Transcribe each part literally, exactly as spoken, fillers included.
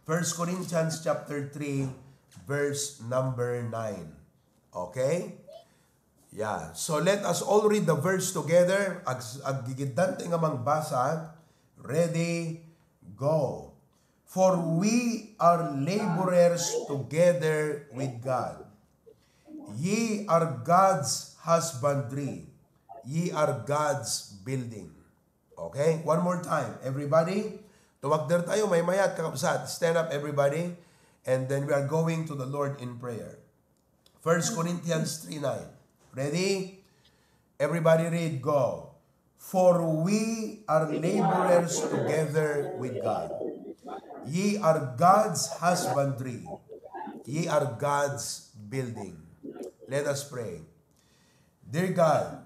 First Corinthians chapter three, verse number nine. Okay? Yeah. So let us all read the verse together. Ag-, aggigiddan tayo nga mangbasa. Ready? Go. "For we are laborers together with God. Ye are God's husbandry. Ye are God's building." Okay? One more time, everybody. Tumakder tayo, maymayat, kakabsat. Stand up, everybody. And then we are going to the Lord in prayer. First Corinthians three nine. Ready? Everybody read, go. "For we are laborers together with God. Ye are God's husbandry. Ye are God's building." Let us pray. Dear God,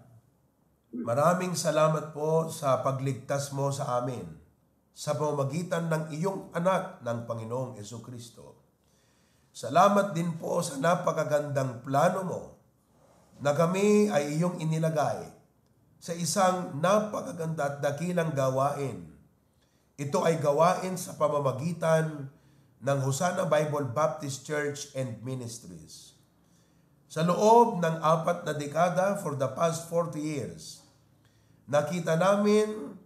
maraming salamat po sa pagligtas mo sa amin sa pamamagitan ng iyong anak ng Panginoong Jesucristo. Salamat din po sa napakagandang plano mo na kami ay iyong inilagay sa isang napakaganda at dakilang gawain. Ito ay gawain sa pamamagitan ng Hosanna Bible Baptist Church and Ministries. Sa loob ng apat na dekada, for the past forty years, nakita namin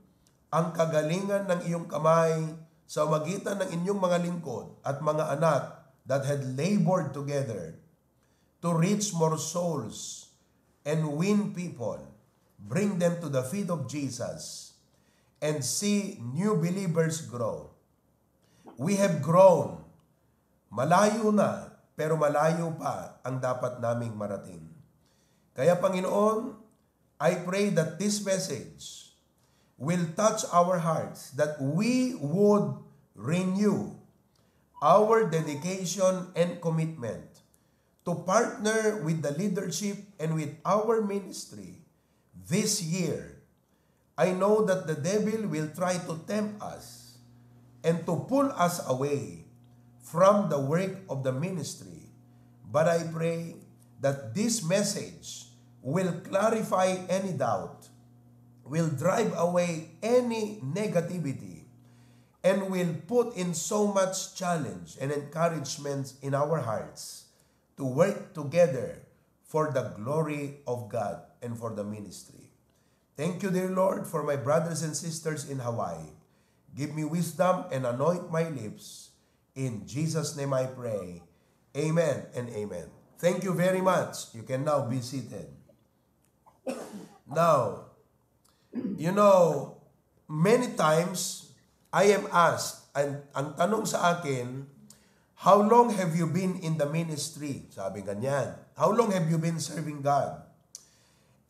ang kagalingan ng iyong kamay sa magitan ng inyong mga lingkod at mga anak that had labored together to reach more souls and win people, bring them to the feet of Jesus, and see new believers grow. We have grown. Malayo na, pero malayo pa ang dapat naming marating. Kaya, Panginoon, I pray that this message will touch our hearts, that we would renew our dedication and commitment to partner with the leadership and with our ministry this year. I know that the devil will try to tempt us and to pull us away from the work of the ministry, but I pray that this message will clarify any doubt, will drive away any negativity, and will put in so much challenge and encouragement in our hearts to work together for the glory of God and for the ministry. Thank you, dear Lord, for my brothers and sisters in Hawaii. Give me wisdom and anoint my lips. In Jesus' name I pray. Amen and amen. Thank you very much. You can now be seated. Now, you know, many times I am asked, and ang tanong sa akin, "How long have you been in the ministry?" Sabi ganyan. "How long have you been serving God?"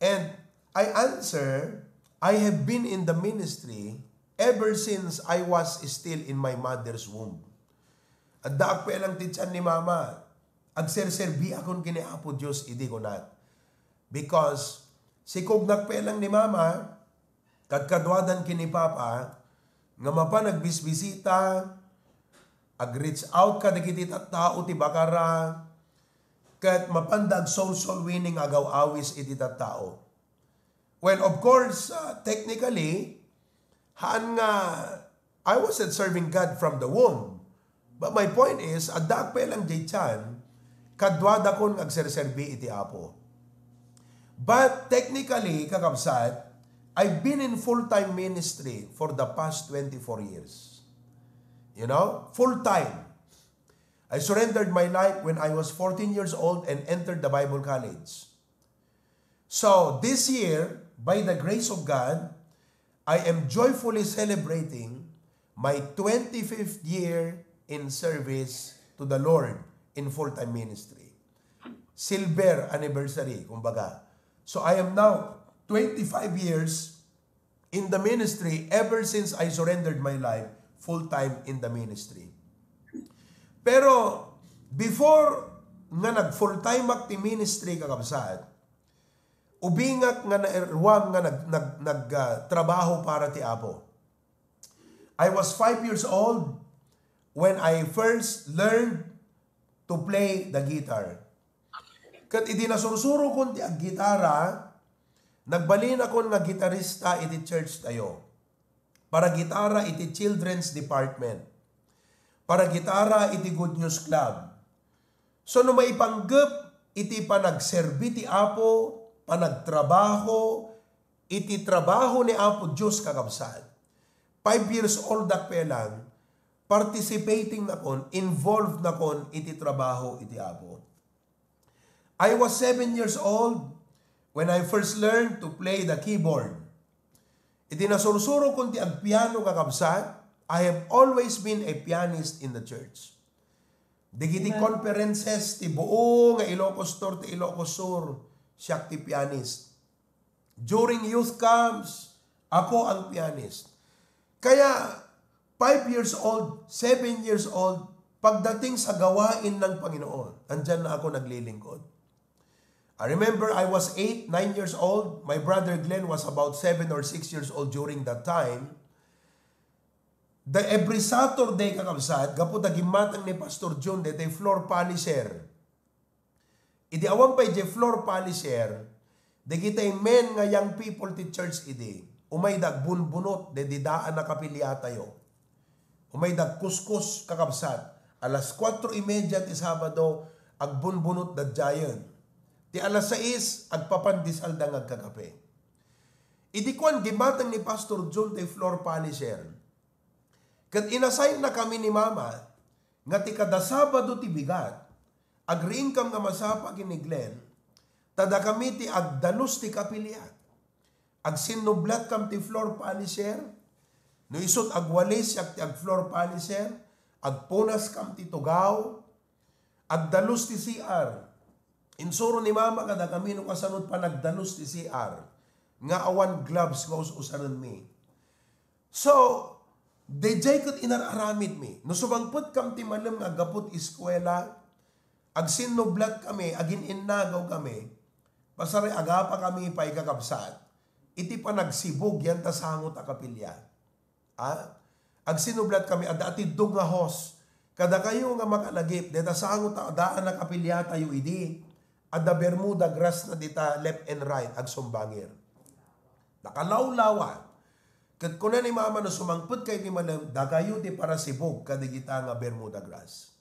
And I answer, "I have been in the ministry ever since I was still in my mother's womb." Addaak pay lang ti tiyan ni mama, agserserbiakon ken ni Apo Dios idi kunak. Because sikugnak pay lang ni mama, kadkaduadan ken ni papa, nga mapan agbisbisita, ag-reach out kadagiti tattao ti bakara, ket mapanda ag-soul-soul winning agaw-awis iti tattao. Well, of course, uh, technically, haan nga I wasn't serving God from the womb. But my point is, addaak pay lang diay tiyan, kaduadakon nga agserserbi iti Apo. But technically, kakabsat, I've been in full-time ministry for the past twenty-four years. You know, full-time. I surrendered my life when I was fourteen years old and entered the Bible college. So, this year, by the grace of God, I am joyfully celebrating my twenty-fifth year in service to the Lord in full-time ministry. Silver anniversary, kumbaga. So, I am now twenty-five years in the ministry ever since I surrendered my life full-time in the ministry. Pero before nga nag-full-time ak ti ministry, kakabsat, ubingak nga naruam nga nag, nag, nag, ah, trabaho para ti Apo. I was five years old when I first learned to play the guitar. Ket idi nasursurokon ti aggitara, nagbalinakon nga gitarista iti church tayo. Para gitara iti children's department. Paragitara iti Good News Club. So, no maipanggep iti panagserbi ti Apo, panagtrabaho, iti trabaho ni Apo Dios, kakabsat. Five years old ak pa lang, participating nakon, involved nakon iti trabaho iti Apo. I was seven years old when I first learned to play the keyboard. Iti nasursurokon ti agpiano, kakabsat, I have always been a pianist in the church. Dagiti Amen. Conferences ti buo nga Ilocos Norte, Ilocos Sur, siak ti pianist. During youth camps, ako ang pianist. Kaya, five years old, seven years old, pagdating sa gawain ng Panginoon, andyan na ako naglilingkod. I remember I was eight, nine years old. My brother Glenn was about seven or six years old during that time. The, every Saturday, kakabsat, gapu ta gimmatang ni Pastor John, daytoy floor polisher. Idi awan pay jay floor polisher, dagiti men nga young people ti church idi, umayda agbunbunot, daydi daan a kapiliatayo. Umayda agkuskus, kakabsat. Alas kuatro y media ti Sabado, agbunbunot da giant. Ti alas sais, agpapandesal da nga agkakape. Idi kuan, gimmatang ni Pastor John ti floor polisher. Ket inassign na kami ni Mama nga ti kada Sabado ti bigat, agriingkam nga masapa ken ni Glenn, ta dakami ti agdalus ti kapiliat. Agsinnublatkam ti floor polisher, no isut agwalis siak ti ag-floor polisher, agpunaskam ti tugaw, agdalus ti C R. Insuro ni Mama kadakami no kasano panagdalus ti C R nga awan gloves nga us-usarenmi. So, daydiay ket inar-aramidmi. No sumangpetkam ti malem nga aggapu ti eskuela, agsinnublatkami, agin-innagaw kami, pasaray agapa kami pay, kakabsat, iti panagsibug yan ta sango ta kapiliat. Ah? Agsinnublatkami, adda atiddog nga hose. Kadakayo nga makalagip, dayta sango ta daan a kapiliatayo idi. Adda Bermuda grass na dita left and right, agsumbangir. Nakalawlawa. Ket kuna ni Mama, no sumangpetka iti malem, dakayo ti parasibug kadigita nga Bermuda grass.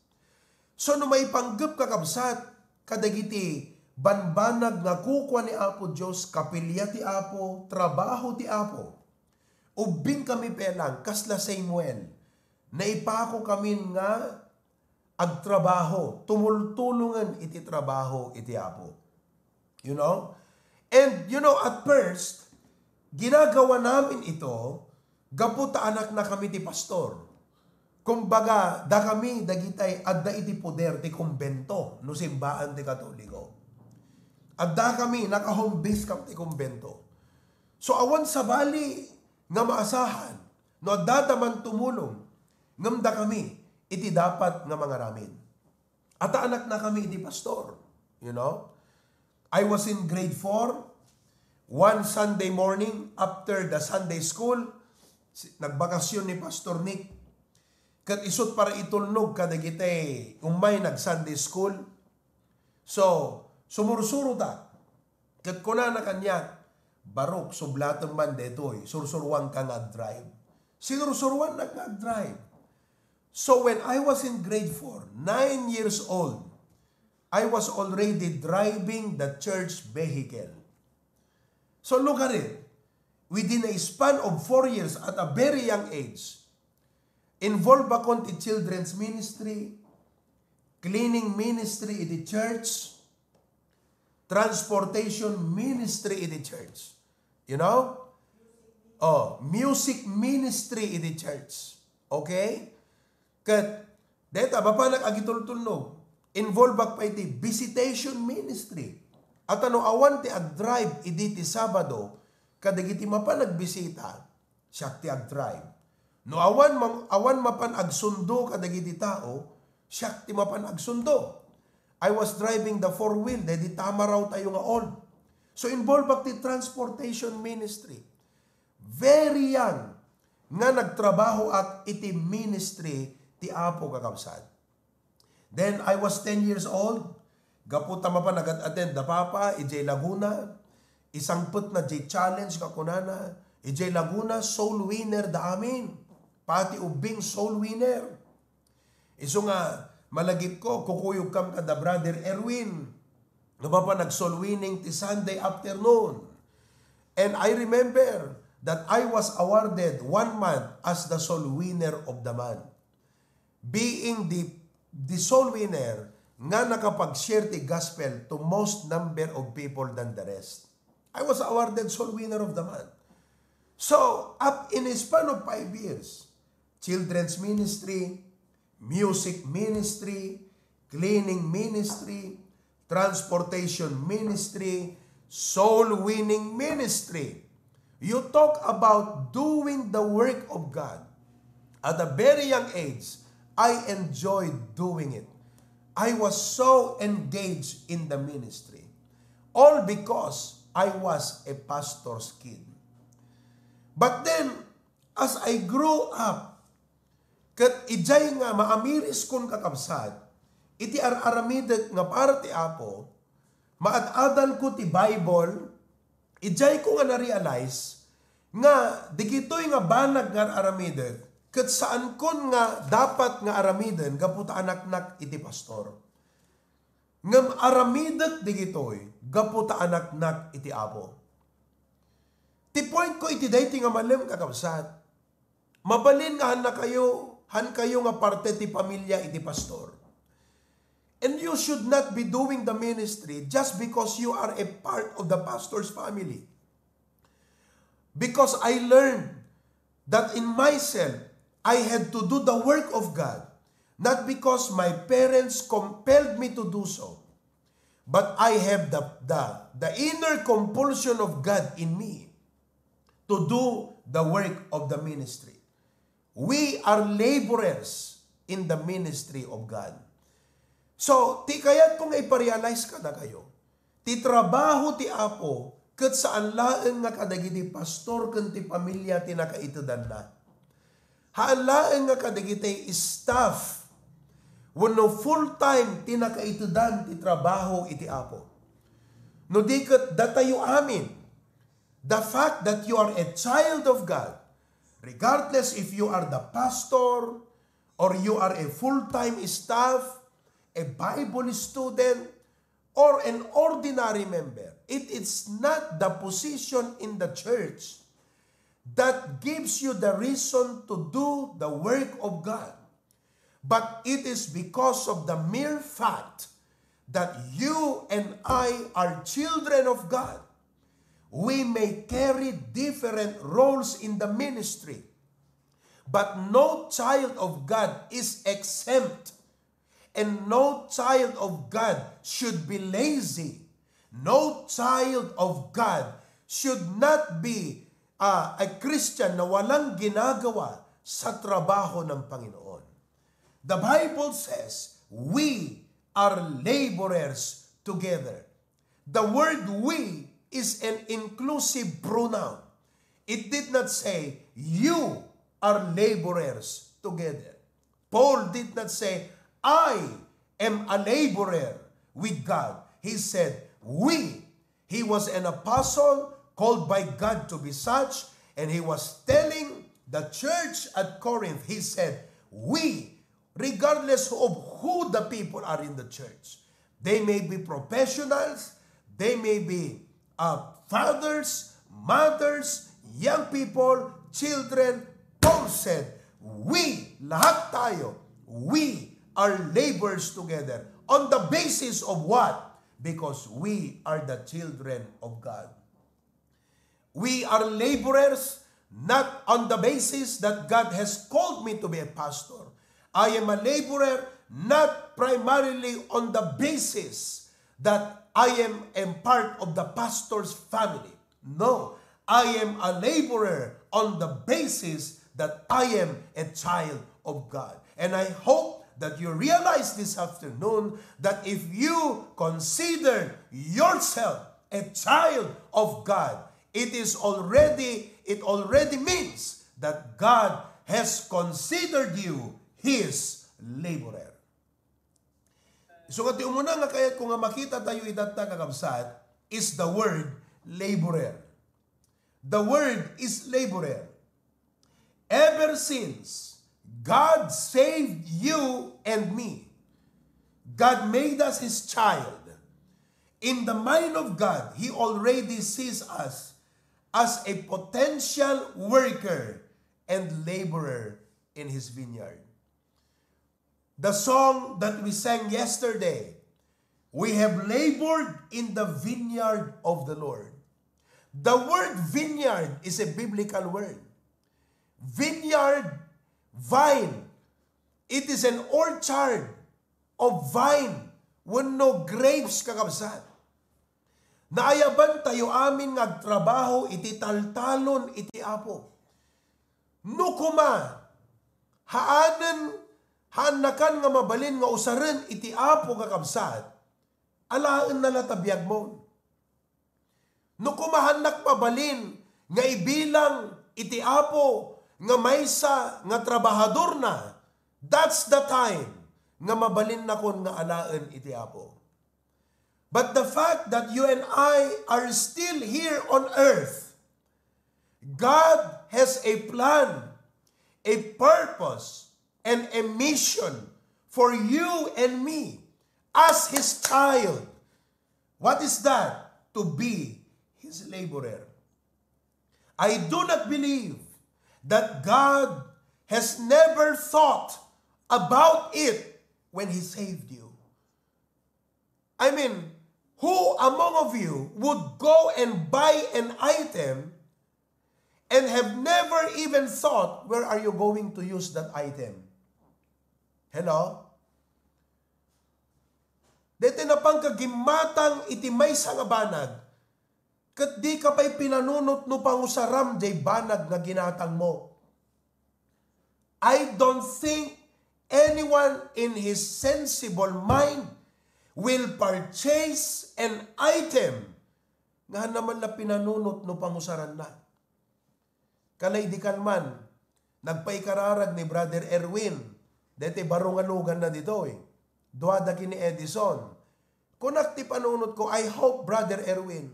So, no maipanggep, kakabsat, kadagiti banbanag nga kukua ni Apo Dios, kapilia ti Apo, trabaho ti Apo. Ubbing kami pelang, kasla Samuel, naipako kamin nga agtrabaho, tumultulongen iti trabaho iti Apo. You know? And, you know, at first, ginagawa namin ito gapu ta anakna kami ti pastor. Kumbaga, dakami dagitay adda iti poder ti kumbento, no simbaan ti Katoliko. Adda kami, naka-home base kam ti kumbento. So, awan sabali nga maasahan no adda man tumulong, ngem dakami iti dapat nga mangaramid. Ata anakna kami iti pastor, you know? I was in grade four. One Sunday morning, after the Sunday school, si-, nagbakasyon ni Pastor Nick. Ket isut para itulnog kadagiti ummay nag-Sunday school. So, sumursurotak. Ket kunana kaniak, "Barok, sublatem man daytoy, sursuruanka nga ag-drive." Sinursuruannak nga ag-drive. So when I was in grade four, nine years old, I was already driving the church vehicle. So look at it. Within a span of four years, at a very young age, involved akon ti children's ministry, cleaning ministry iti church, transportation ministry iti church. You know? Oh, music ministry iti church. Okay? Ket, deta, mapanak agitultulnog. Involve ak pay iti visitation ministry. Ata no awan ti ag-drive idi ti Sabado, kadagiti mapan agbisita, siak ti ag-drive. No awan mam-, awan mapan agsundo kadagiti tao, siak ti mapan agsundo. I was driving the four-wheel, daydi tamaraw tayo nga old. So, involve ak ti transportation ministry. Very young nga nagtrabaho ak iti ministry ti Apo, kakabsat. Then I was ten years old. Gapu ta mapan nagad-attend da papa idiay Laguna, isangpetna diay challenge nga kunana, idiay Laguna, soul winner da amin. Pati ubbing soul winner. Isu nga, malagipko, kukuyogkam kada Brother Erwin, nga mapan nag-soul winning ti Sunday afternoon. And I remember that I was awarded one month as the soul winner of the month, being the, the soul winner nga nakapag-share ti gospel to most number of people than the rest. I was awarded soul winner of the month. So, up in a span of five years, children's ministry, music ministry, cleaning ministry, transportation ministry, soul winning ministry. You talk about doing the work of God. At a very young age, I enjoyed doing it. I was so engaged in the ministry. All because I was a pastor's kid. But then, as I grew up, ket idiay nga maamiriskon, kakabsat, iti ar-aramidek nga para ti Apo, maad-adalko ti Bible, idiayko nga na-realize nga digitoy nga banag nga ar-aramidek, ket saankon nga dapat nga aramiden gapu ta anaknak iti pastor. Ngem aramidek digitoy gapu ta anaknak iti Apo. Ti point ko iti daytoy nga malem, kakabsat, mabalin nga hannakayo, hankayo nga parte ti pamilia iti pastor. And you should not be doing the ministry just because you are a part of the pastor's family. Because I learned that in myself, I had to do the work of God, not because my parents compelled me to do so, but I have the, the, the inner compulsion of God in me to do the work of the ministry. We are laborers in the ministry of God. So, ti kayatko nga iparealize kadakayo, ti trabaho ti Apo ket saan laeng nga kadagiti pastor ken ti pamilia ti nakaitedanna. Haan laeng nga kadagiti staff wenno full-time ti nakaitedan ti trabaho iti Apo. No di ket datayo amin, the fact that you are a child of God, regardless if you are the pastor or you are a full-time staff, a Bible student, or an ordinary member, it is not the position in the church that gives you the reason to do the work of God. But it is because of the mere fact that you and I are children of God. We may carry different roles in the ministry, but no child of God is exempt, and no child of God should be lazy. No child of God should not be, uh, a Christian na walang ginagawa sa trabaho ng Panginoon. The Bible says, "We are laborers together." The word "we" is an inclusive pronoun. It did not say, "You are laborers together." Paul did not say, "I am a laborer with God." He said, "We." He was an apostle called by God to be such, and he was telling the church at Corinth, he said, "We," regardless of who the people are in the church. They may be professionals, they may be, uh, fathers, mothers, young people, children. Paul said, "We, lahat tayo, we are laborers together." On the basis of what? Because we are the children of God. We are laborers not on the basis that God has called me to be a pastor. I am a laborer not primarily on the basis that I am a part of the pastor's family. No, I am a laborer on the basis that I am a child of God. And I hope that you realize this afternoon that if you consider yourself a child of God, it is already, it already means that God has considered you his laborer. So, nga ti umuna nga kayatko nga makita tayo itatta, kakabsat, is the word laborer. The word is laborer. Ever since God saved you and me. God made us His child. In the mind of God, He already sees us as a potential worker and laborer in His vineyard. The song that we sang yesterday, "We have labored in the vineyard of the Lord." The word vineyard is a biblical word. Vineyard, vine. It is an orchard of vine wenno grapes, kakabsat. Naayaban tayo amin nga agtrabaho iti taltalon iti Apo. No koma, haanen, haannakan nga mabalin nga usaren iti Apo, kakabsat, alaenna la ta biagmo. No koma, haannak mabalin nga ibilang iti Apo nga maysa nga trabahadorna, that's the time nga mabalinnakon nga alaen iti Apo. But the fact that you and I are still here on earth, God has a plan, a purpose, and a mission for you and me as His child. What is that? To be His laborer. I do not believe that God has never thought about it when He saved you. I mean, who among of you would go and buy an item and have never even thought, where are you going to use that item? Hello? Daytoy napangka gimmatang iti maysa nga banag, ket dika pay pinanunot no pangusaram jay banag nga ginatangmo. I don't think anyone in his sensible mind will purchase an item nga haanna man la pinanunot no pangusaranna. Kalay di kan man, nagpaikararag ni Brother Erwin, daytoy baro nga luganna ditoy. Dua da ken ni Edison. Kunak ti panunotko, I hope, Brother Erwin,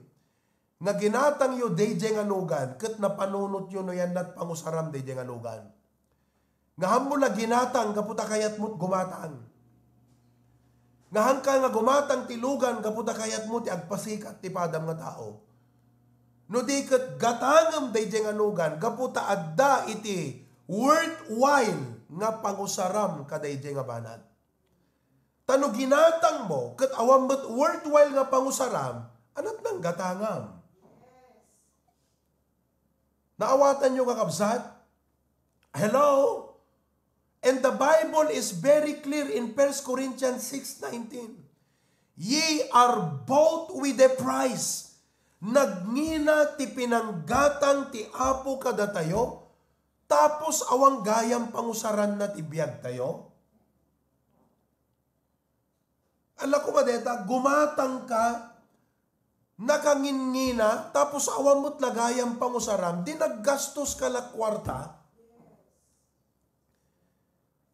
nga ginatangyo daydiay nga lugan, ket napanunotyo no yannat pangusaram daydiay nga lugan. Nga haanmo la ginatang gapu ta kayatmo ti gumatang. Nga haanka nga gumatang ti lugan gapu ta kayatmo ti agpasikat ti padam nga tao. No di ket gatangem daydiay nga lugan gapu ta adda iti worthwhile nga pangusaram kadaydiay nga banag. Ta no ginatangmo ket awan met worthwhile nga pangusaram, anat nang gatangam. Naawatanyo, kakabsat? Hello? And the Bible is very clear in First Corinthians six nineteen. "Ye are bought with a price." Nagngina ti pinanggatang ti Apo kadatayo, tapos awan gayam pangusaranna ti biagtayo. Ala koma deta, gumatang ka, nakangingina, tapos awan met la gayam pangusaram, di naggastos ka la kuarta?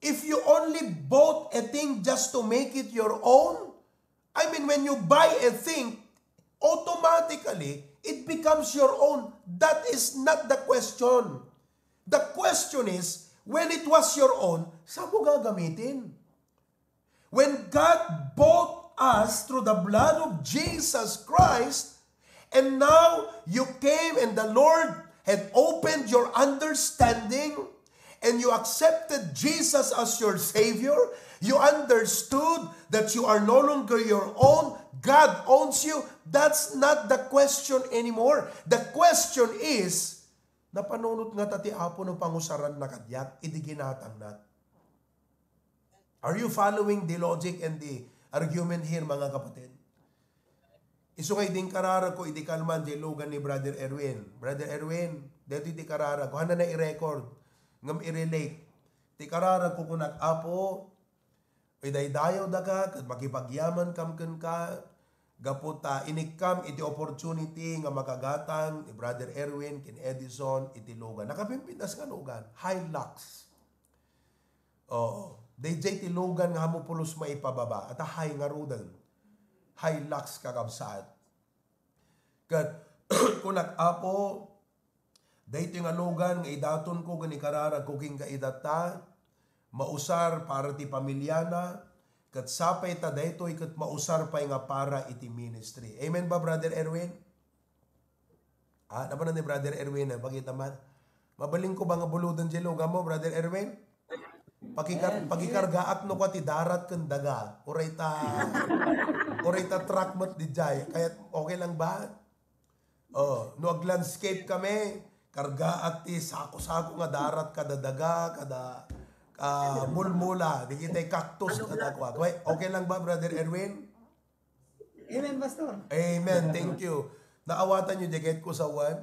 If you only bought a thing just to make it your own, I mean, when you buy a thing, automatically, it becomes your own. That is not the question. The question is, when it was your own, saan mo gagamitin? When God bought us through the blood of Jesus Christ, and now you came and the Lord had opened your understanding, and you accepted Jesus as your Savior, you understood that you are no longer your own, God owns you. That's not the question anymore. The question is, napanunot ngata ti Apo no pangusaranna kadiak idi ginatangnak? Are you following the logic and the argument here, mga kapatid? Isu nga idi inkararagko idi kalman jay lugan ni Brother Erwin. "Brother Erwin, daytoy ti kararagko." Haanna nai-record ngem i-relate. Ti kararagko, kunak, "Apo, idaydayawdaka ket makipagyamankam kenka gapu ta inikkam iti opportunity nga makagatang ni Brother Erwin ken Edison iti lugan." Nakapimpintas nga lugan, Hilux. Oo. Daydiay ti lugan nga ammo pulos maipababa. Ata hay ngaruden. Hilux, kakabsat. Ket kunak, "Apo, daytoy nga lugan nga idatonko ken ikararagko kenka itatta, mausar para ti pamilyana, ket sapay ta daytoy ket mausar pay nga para iti ministry. Amen ba, Brother Erwin? Ah, napanan ni Brother Erwin, eh. Pakita man. Mabalin ko ba nga buloden di lugan mo, Brother Erwin? Pakikar-, Amen. Pakikargaak no kwa ti darat ken daga. Uray ta, uray ta truck met di jay. Kaya okay lang ba? Oh, no ag-landscape kami, kargaak ti sako-sako nga darat kada daga, kada, ah, mulmula, di kitay cactus, Ano kada lang? Kwa. Okay, okay lang ba, Brother Erwin? Amen, Pastor. Amen. Thank you. Naawatan niyo, jacket ko sa one?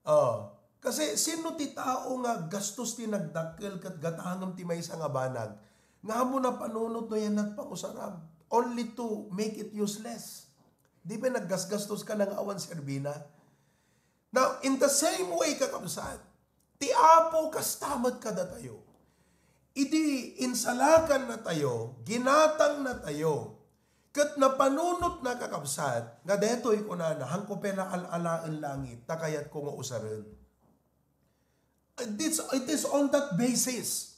Oh. Kasi sino ti tao nga gastos ti nagdakkel ket gatangem ti maysa nga banag? Nga mo napanunot no yan nagpangusaram? Only to make it useless. Di ba naggasgastos ka na nga awan serbina? Now, in the same way, kakabsat, ti Apo kasta met kadatayo. Idi insalakan natayo, ginatang natayo, ket napanunot na, kakabsat, nga detoy kunana, "Hanko pay la al-alaen langit, ta kayatko nga usaren." It is, it is on that basis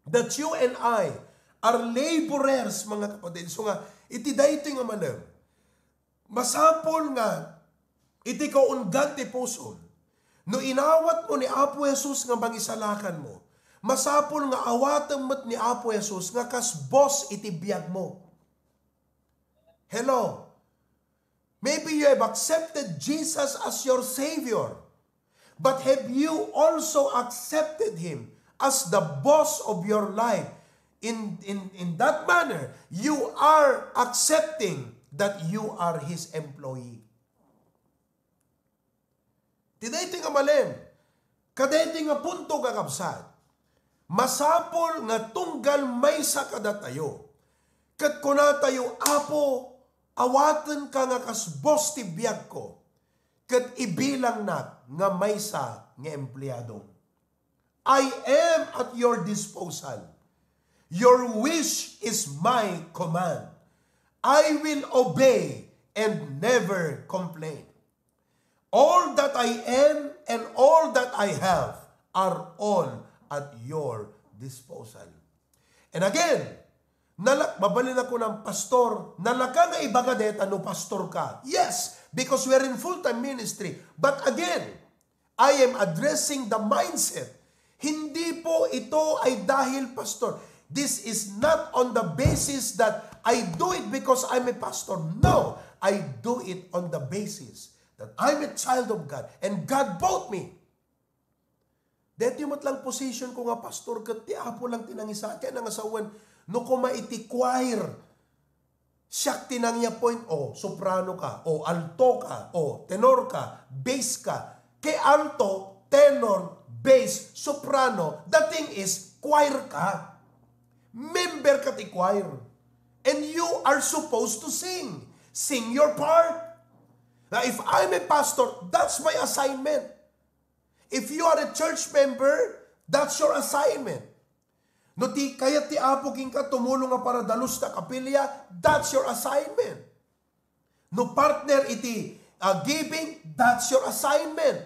that you and I are laborers, mga kapatid. So nga, iti daytoy nga malem, masapul nga iti kaunggan ti pusom, no inawat mo ni Apo Jesus nga mangisalakan mo, masapul nga awatem met ni Apo Jesus nga kas boss iti biag mo. Hello? Maybe you have accepted Jesus as your Savior. But have you also accepted Him as the boss of your life? In, in, in that manner, you are accepting that you are His employee. Ti daytoy nga malem, kadaytoy nga punto, kakabsat, masapul nga tunggal maysa kadatayo, ket kunatayo, "Apo, awatenka nga kas boss ti biagko, ket ibilangnak nga maysa nga empleadom. I am at your disposal. Your wish is my command. I will obey and never complain. All that I am and all that I have are all at your disposal." And again, nala-, mabalin ako ng pastor, nalaka nga ibaga deta no pastor ka. Yes, because we're in full-time ministry. But again, I am addressing the mindset. Hindi po ito ay dahil pastor. This is not on the basis that I do it because I'm a pastor. No, I do it on the basis that I'm a child of God and God bought me. Deti met lang position ko nga pastor, ket ti Apo lang ti nangisaad. Kaya nangasawen, no kuma iti choir, siak ti nangi-appoint, o soprano ka, o alto ka, o tenor ka, bass ka. Kay alto, tenor, bass, soprano, the thing is, choir ka. Member ka ti choir. And you are supposed to sing. Sing your part. Now, if I'm a pastor, that's my assignment. If you are a church member, that's your assignment. No ti kayat ti Apo kenka tumulong nga para dalus ta kapilya, that's your assignment. No partner iti, ah, giving, that's your assignment.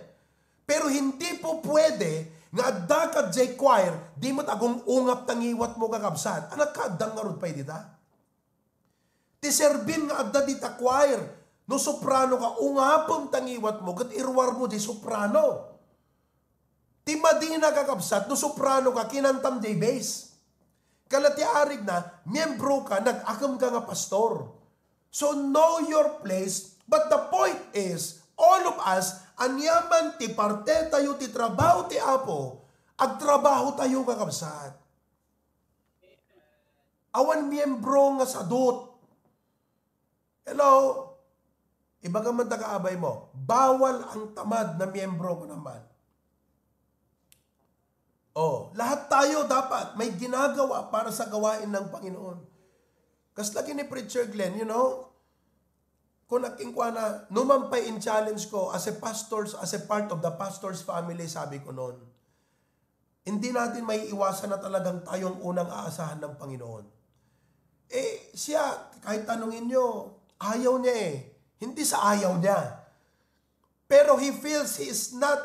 Pero hindi po pwede nga adda ka jay choir, di met agung-ungap ta ngiwat mo, kakabsat. Anak ka, addam ngarud pay dita. Ti serbim nga adda dita choir, no soprano ka, ungapem ta ngiwat mo, ket iruar mo di soprano. Ti madina, kakabsat, no soprano ka, kinantam jay bass. Kala ti arigna, miyembro ka, nag-akem ka nga pastor. So know your place, but the point is, all of us, aniaman ti parte tayo ti trabaho ti Apo, agtrabaho tayo, kakabsat. Awan miyembro nga sadut. Hello? Ibaga man ta kaabay mo, bawal ang tamad na miyembro ko naman. Oh, lahat tayo dapat may ginagawa para sa gawain ng Panginoon. Kas lagi ni Preacher Glenn, you know, kung nakinkwana, numan pa'y in-challenge ko as a pastor, as a part of the pastor's family, sabi ko noon, hindi natin maiiwasan na talagang tayo ang unang aasahan ng Panginoon. Eh, siya, kahit tanungin nyo, ayaw niya eh. Hindi sa ayaw niya. Pero he feels he is not,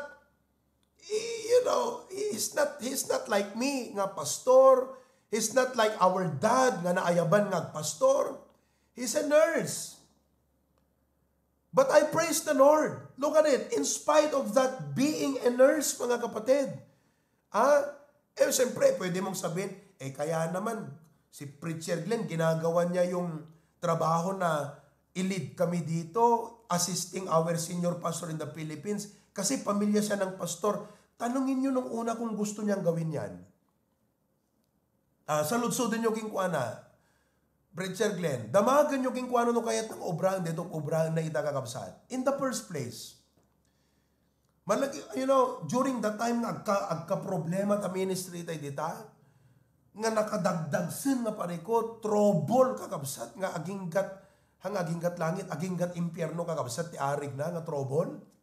eh, you So, he's not, he's not like me nga pastor. He's not like our dad nga naayaban nga agpastor. He's a nurse. But I praise the Lord. Look at it. In spite of that, being a nurse, mga kapatid, ah, eh, siyempre, pwede mong sabihin, eh, kaya naman, si Preacher Glenn, ginagawa niya yung trabaho na i-lead kami dito, assisting our senior pastor in the Philippines, kasi pamilya siya ng pastor. Tanungin niyo nung una kung gusto niyang gawin yan. Ah, saludsodon niyo kenkuana, Preacher Glenn, damagen niyo kenkuana no kayatna nga obraen daytoy, obraen na ita, kakabsat. In the first place, malagi, you know, during the time nga agka, agkaproblema ta ministry tay dita, nga nakadagdagsen nga parikut, trouble, kakabsat, nga aginggat, hang aginggat langit, aginggat impyerno, kakabsat, ti arig na nga trouble.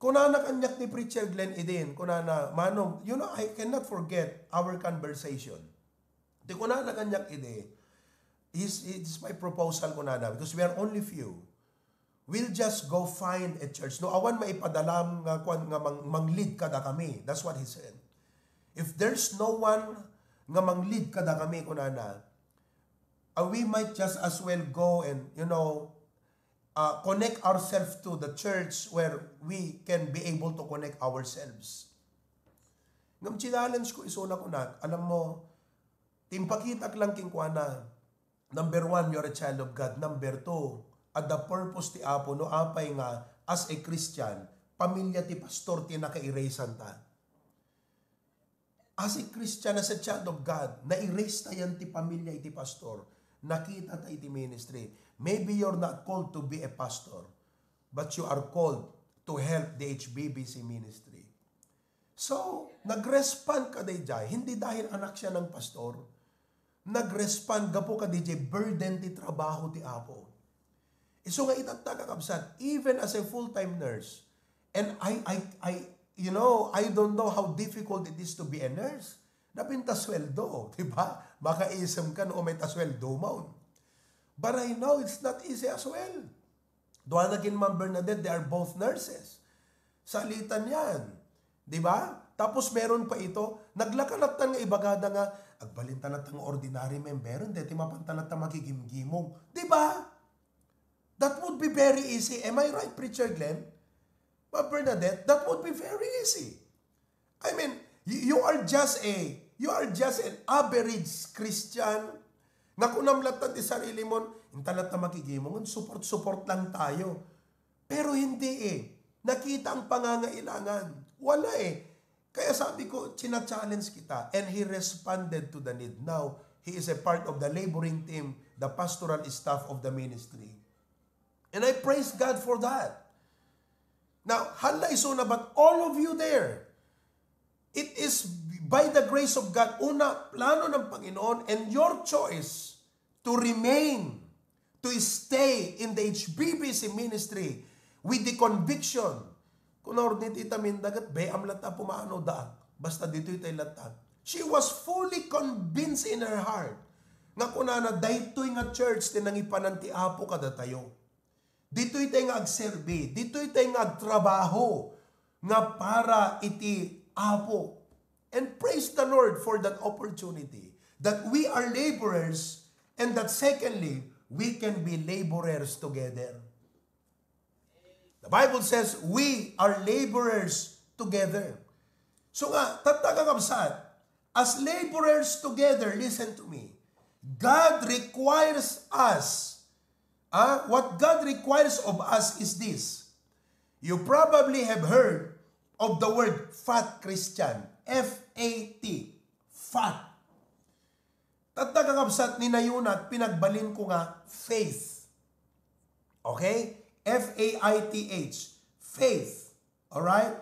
Kunana kaniak ni Preacher Glenn idin, kunana, "Manong, you know, I cannot forget our conversation." Di kunana kaniak idi, is, it's my proposal, kunana, because we are only few. We'll just go find a church. No awan maipadalam nga kuan nga mang, mang-lead kada kami. That's what he said. If there's no one nga mang-lead kada kami, kunana, uh, we might just as well go and, you know, uh, connect ourselves to the church where we can be able to connect ourselves. Ngem challenge ko isuna kunak, alam mo, timpakitak lang kenkuana, number one, you're a child of God. Number two, adda purpose ti Apo, no apay nga, as a Christian, pamilya ti pastor ti nakairaysanta. As a Christian, as a child of God, nairays tayan ti pamilya iti pastor. Nakita ta iti ministry. Maybe you're not called to be a pastor, but you are called to help the H B B C ministry. So, nag-respond ka daydiay, hindi dahil anak siya ng pastor. Nag-respond gapu ka daydiay burden ti trabaho ti Apo. Isu nga itatta, kakabsat, even as a full-time nurse, and I, I, I, you know, I don't know how difficult it is to be a nurse. Napinta sweldo, di ba? Makaisem ka no may tasweldo mo. But I know it's not easy as well. Duana ken Ma'am Bernadette, they are both nurses. Salitan yan. Di ba? Tapos meron pa ito, naglaka latta nga ibagada nga, agbalin ta latta nga ordinary member, deti mapan ta latta makigimgimong. Di ba? That would be very easy. Am I right, Preacher Glenn? Ma'am Bernadette, that would be very easy. I mean, y-, you are just a, you are just an average Christian nga kunam latta ti sarili mo, inta latta makigimong, support-support lang tayo. Pero hindi eh. Nakita ang pangangailangan. Wala eh. Kaya sabi ko, china-challenge kita. And he responded to the need. Now, he is a part of the laboring team, the pastoral staff of the ministry. And I praise God for that. Now, hala isuna, but all of you there, it is by the grace of God. Una, plano ng Panginoon, and your choice to remain, to stay in the H B B C ministry with the conviction. Kuno, ordinary ti tamin dagat, beam latta pumano da. Basta ditoy tay latta. She was fully convinced in her heart nga kunana, daytoy nga church ti nangipanan ti Apo kadatayo. Ditoy tay nga agserbi, ditoy tay nga agtrabaho nga para iti Apo. And praise the Lord for that opportunity, that we are laborers and that secondly, we can be laborers together. The Bible says we are laborers together. So nga, tatta, kakabsat, as laborers together, listen to me, God requires us, ah, what God requires of us is this. You probably have heard of the word fat Christian. F A T. Fat. Tatta, kakabsat, ni nayunat, pinagbalin ko nga faith. Okay? F A I T H. Faith. Alright?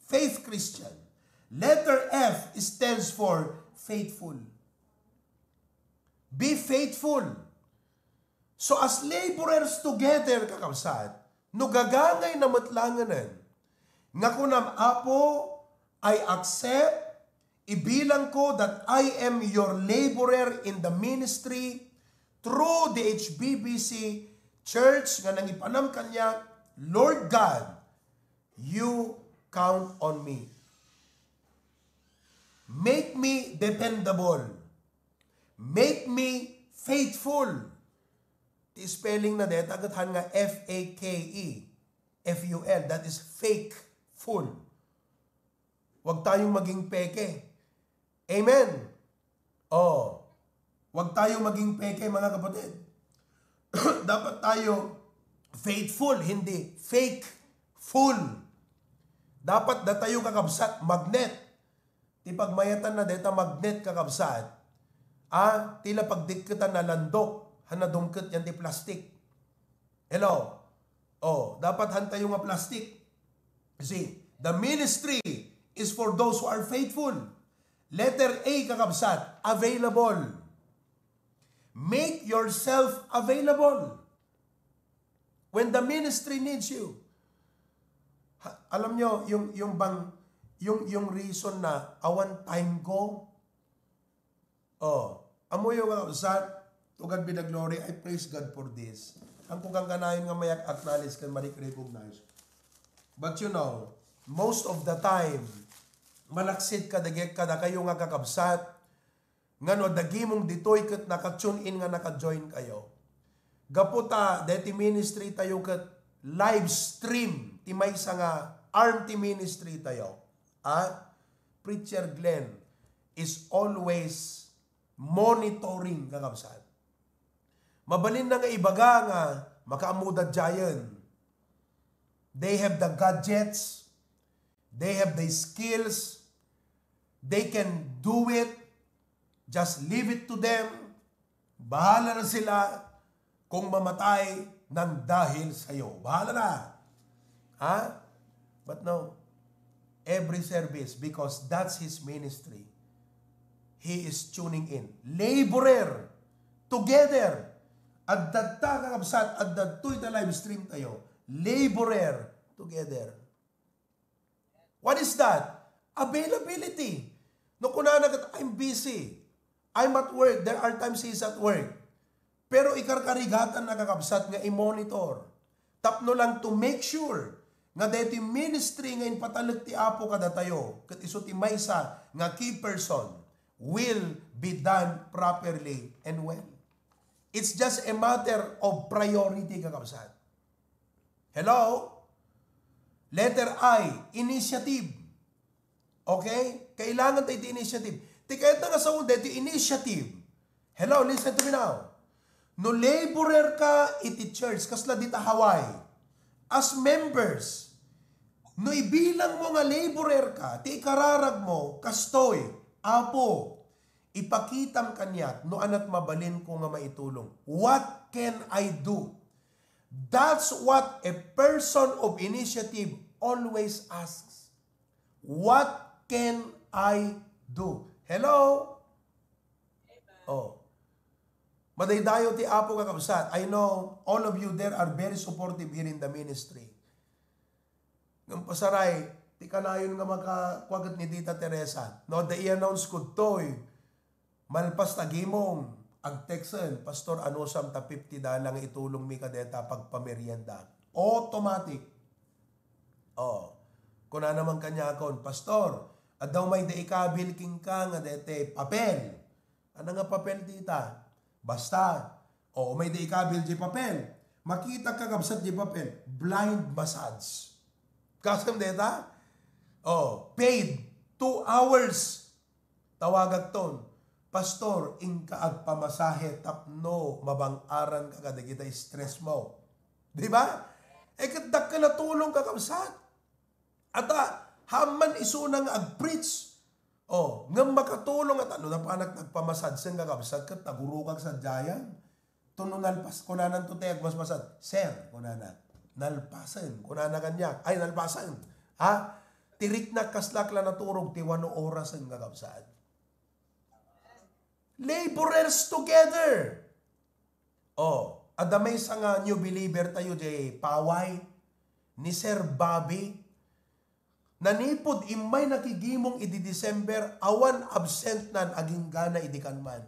Faith Christian. Letter F stands for faithful. Be faithful. So as laborers together, kakabsat, no gagangay na met langanen, nga kunam, Apo, I accept, ibilang ko that I am your laborer in the ministry through the H B B C church nga nangipanam kaniak, Lord God, you count on me. Make me dependable. Make me faithful. Ti spelling na deta ket han nga F A K E, F U L. That is fake, full. Huwag tayong maging peke. Amen. Oh, huwag tayo maging peke, mga kapatid. Dapat tayo faithful, hindi fake, full. Dapat datayo, kakabsat, magnet. Ti pagmayatan na deta magnet, kakabsat, ah, tila pagdikketan na landok, han nadumket yan ti plastic. Hello? Oh, dapat han tayo nga plastic. See, the ministry is for those who are faithful. Letter A, kakabsat, available. Make yourself available when the ministry needs you. Ha, alam nyo, yung, yung bang, yung, yung reason na awan time ko, oh, amoyo nga, kakabsat, to God be the glory, I praise God for this. Ang kugang kanayon nga mayak acknowledge kan marik recognize. But you know, most of the time, malaksid kadagek kadakayo nga kakabsat, nga no adda gimong ditoy ket naka-tune in nga naka-join kayo. Gapu ta deti ministry tayo ket live stream ti maysa nga arm ti ministry tayo. Ah, Preacher Glenn is always monitoring, kakabsat. Mabalin na nga ibaga nga makaammoda diayen. They have the gadgets, they have the skills, they can do it. Just leave it to them. Bahala na sila kung mamatay nang dahil sa'yo. Bahala na. Ha? But no. Every service, because that's his ministry. He is tuning in. Laborer together. Adda ta, kakabsat, adda toy ta live stream tayo. Laborer together. What is that? Availability. No kunana ket, "I'm busy. I'm at work." There are times he is at work. Pero ikarkarigatan na, kakabsat, nga i-monitor. Tapno lang to make sure nga daytoy ministry nga impatalek ti Apo kadatayo, ket isu ti maysa nga key person, will be done properly and well. It's just a matter of priority, kakabsat. Hello? Letter I, initiative. Okay? Kailangan tayo ti initiative. Ti kayat na nga sao daytoy initiative. Hello, listen to me now. No laborer ka iti church, kasla dita Hawaii, as members, no ibilang mo nga laborer ka, ti ikararag mo, kastoy, "Apo, ipakitam kaniak no anat mabalin ko nga maitulong. What can I do?" That's what a person of initiative always asks. "What can I do?" Hello? Oh. Madaydayo ti Apo, kakabsat. I know all of you there are very supportive here in the ministry. Ngem pasaray, ti kanayon nga maka-, kuwaget ni Tita Teresa. No, adda i-announce ko toy. Malpas ta gimong, agtexten, "Pastor, anusam ta fifty dollar nga itulongmi kadeta pagpamerienda?" Automatic. Oh. Kunana man kaniakon, "Pastor, adda umayda ikabil kenka nga dete papel." "Ano nga papel, tita?" "Basta, oh, umayda ikabil di papel. Makita, kakabsat, di papel. Blind massage." Kasem deta? Oh, paid. Two hours. Tawagak ton, "Pastor, inka agpamasahe tapno mabang-aran ka kadagita stress mo." Di ba? E, ket dakkel a tulong, kakabsat. Ata, haan man isuna nga ag-preach. Oh, ngem makatulong ata no napanak nagpamassage, kakabsat, ket nagurukag sadiayen. Tuno nalpas, kunana to ti agmasmasad, "Sir," kunana, "nalpasen," kunana kaniak. Ay, nalpasen. Ha? Ti riknak kaslak la naturog ti wano orasen, kakabsat. Laborers together. Oh, adda maysa nga new believer tayo, jay Paway, ni Sir Bobby. Nanipud immay nakigimong idi December, awan absentnan agingga idi kalman.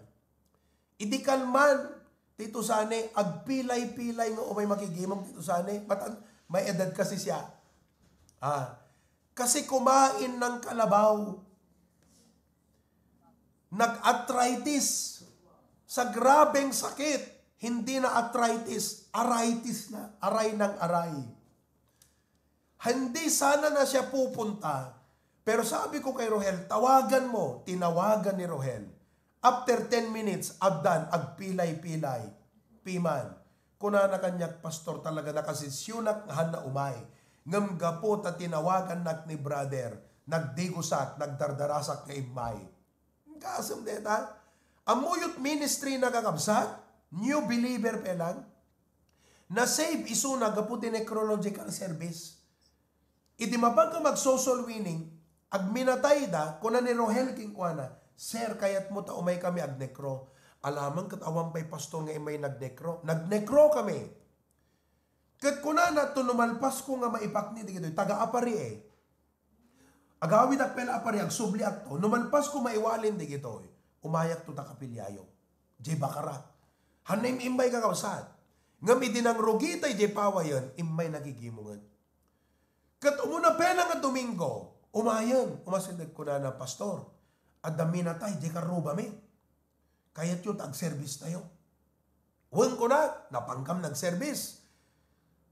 Idi kalman, Tito Sane, agpilay-pilay nga umay makigimong, Tito Sane. Matan-, may edad kasi siya. Ah, kasi kumain ng kalabaw. Nag-arthritis. Sa grabeng sakit, hindi na arthritis, aritis na, aray ng aray. Hindi sana na siya pupunta, pero sabi ko kay Rohel, "Tawagan mo." Tinawagan ni Rohel. After ten minutes, addan, agpilay-pilay. Piman. Kunana kaniak, "Pastor, talaga nakasesyonak nga hanna umay. Ngem gapu ta tinawagannak ni brother, nagdigusak, nagdardarasak nga immay." Kaasem deta? Ammoyo ti ministry na, kakabsat? New believer pa lang? Na-save isuna gapu ti necrological service. Idi mapanka mag-soul winning, agminatayda, kuna ni Rohel kenkuana, "Sir, kayatmo ta umay kami agnecro?" "Alamang ket awan pay pastor nga immay nagnecro." Nagnecro kami. Ket kunana, "To, no malpasko nga maipakni dagitoy, taga-apari eh. Agawidak pay la apari, agsubliakto. No malpasko maiwalin dagitoy, umayakto ta kapiliayo." Jay bakarak. Hanna im-immay, kakabsat. Ngem idi nangrugita idiay pawayen, immay nagigimongen. Ket umuna pay la nga Domingo, umayen, umasideg kunana, "Pastor, adda minatay idiay karrubami. Kayatyo ta agserbistayo?" "Wen," kunak, "napankam nagserbis."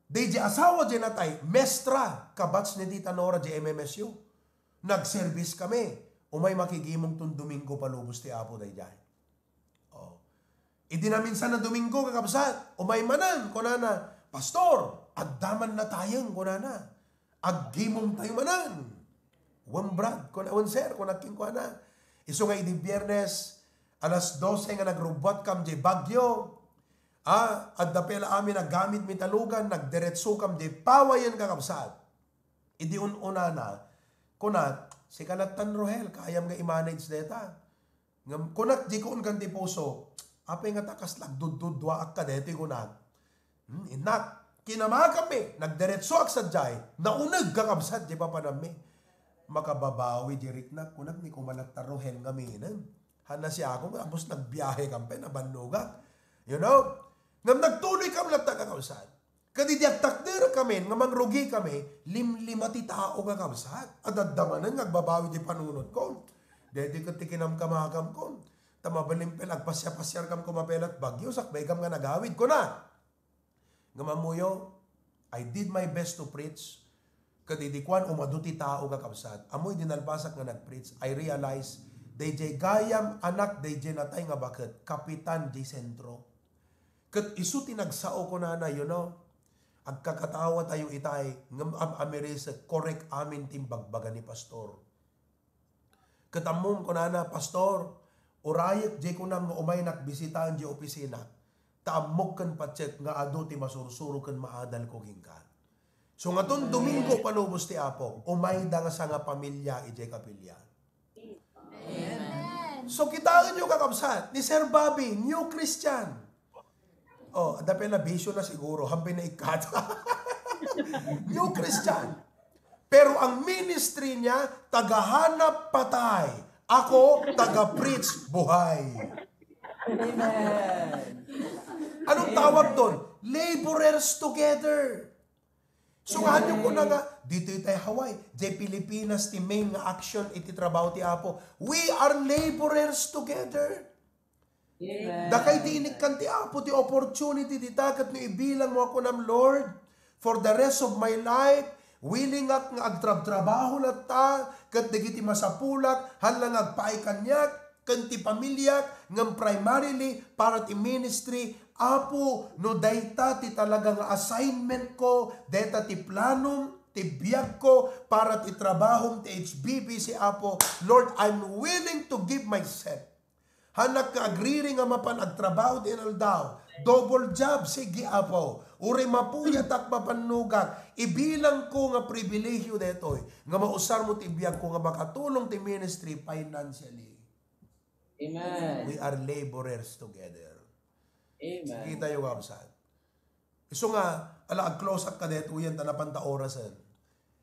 Di di asawa di natay, mestra, kabatch ni Tita Nora di M M S U. Nagserbiskami. Umay makigimongton Domingo palubos ti Apo daydiay. Oh. Idi naminsan a Domingo, kakabsat, umay manen, kunana, "Pastor, adda man natayen," kunana. "Aggimongtayo manen." "Wen, brad," kuna, "wen, sir," kunak kenkuana. Isu nga idi Biyernes, alas dose nga nagrubbuatkam diay Baguio, a, adda pay la amin a gamit mi talugan, nagdiretsokam diay pawayen, kakabsat. Idi un-unana, kunak, "Sika lattan, Rohel, kayam nga i-manage deta." Ngem kunak, di kuon kan ti puso, "Apay nga ta kasla agduddudduaak kadetoy?" kunak. Hmm, innak, kinamakammi, nagdiretsoak sadiay, nauneg, kakabsat, di papanammi. "Makababawi di riknak," kunak, "ni kumalat ta Rohel ngamin." Hanna si Ako, tapos nagbiahe kan pay, nabannogak. You know? Ngem nagtuloy kam latta, kakabsat. Ket idi agtakder kami nga mangrugikami, limlima ti tao, kakabsat. Adda manen nga agbabawi ti panunotko. Daytoy ket ti kinamkamakamko. Ta mabalin pay la agpasiar-pasiarkam koma pay la Baguio, sakbaykam nga nagawid, kuna. Ngem ammoyo, I did my best to preach. Ket idi kuan, umadu ti tao, kakabsat. Ammoy di nalpasak nga nag-preach, I realize, daydiay gayam anak daydiay natay nga baket, kapitan di sentro. Ket isu ti nagsao, kunana, you know, "Agkakatawa tayo itay, ngem am-, amirisek, korek amin ti imbagbaga ni Pastor." Ket ammom, kunana, "Pastor, urayek jay kunam nga umaynak bisitaen jay opisina, ta ammok ken patiek nga adu ti masursuro ken maadalko kenka." So, ngaton Domingo, palubos ti Apo, umayda nga sangapamilia idiay kapilian. Amen. So, kitaenyo, kakabsat, ni Sir Bobby, new Christian. Oh, adda pay la bisyo na siguro, hampay na ikkat. New Christian. Pero ang ministry niya, tagahanap patay. Ako, taga-preach buhay. Amen. Anong tawag doon? Laborers together. So, nga nyo ko na nga, dito tayo Hawaii, di Pilipinas, ti main nga action, iti trabaho ti Apo. We are laborers together. Amen. Dakay ti inikkan ti Apo ti opportunity dita, ket no ibilang mo ako nam, Lord, for the rest of my life, willing ak nga agtrabtrabaho latta, ket dagiti masapulak, hala nga agpaay kaniak, ken ti pamiliak, ngem primarily para ti ministry. Apo, no dayta ti talaga nga assignment ko, dayta ti planom, ti biag ko para ti trabahom ti H B B C, Apo, Lord, I'm willing to give myself. Hanak nga agriri nga mapan agtrabaho ti inaldaw. Double job, sige, Apo. Uray mapuyatak, mapannogak. Ibilang ko nga pribilehiyo daytoy nga mausar mo ti biag ko nga makatulong ti ministry financially. Amen. We are laborers together. Amen. Sige tayo, kabsat. Isu nga, ala, ag-close up ka detoyen, ta napan ta orasen.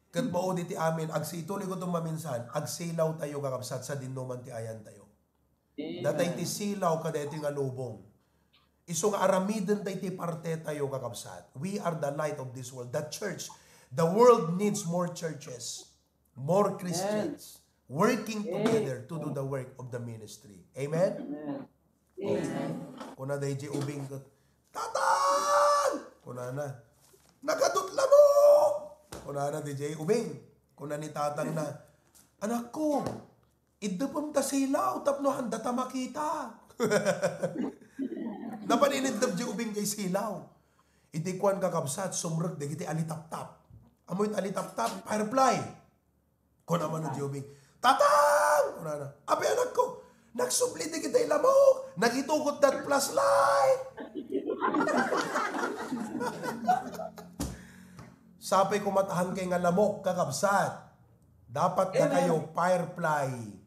Ket maudi ti amin, agsituloy ko itong maminsan, agsilaw tayo, kakabsat, sa dinnuman ti ayan tayo. Amen. Datay ti silaw kadaytoy nga lubong. Isu nga aramiden tay ti parte tayo, kakabsat. We are the light of this world. The church, the world needs more churches, more Christians. working together to do the work of the ministry. Amen? Amen. Kuna dayjay ubing ket, "Tatang!" Kunana, "Nagadut lamok!" Kunana dayjay ubing. Kuna ni tatang na, "Anakko, iddepem ta silaw tapno handa ta makita." Napan iniddep di ubing jay silaw. Iti kuan, kakabsat, sumrek dagiti alitaptap. Amoy alitaptap, firefly. Kuna man di ubing, "Tatang!" Kunana, "Apay, anakko, nagsubli dagiti lamok, nagitugot dat flashlight." Sapay kumatahan kay nga lamok, kakabsat. Dapat na kayo firefly.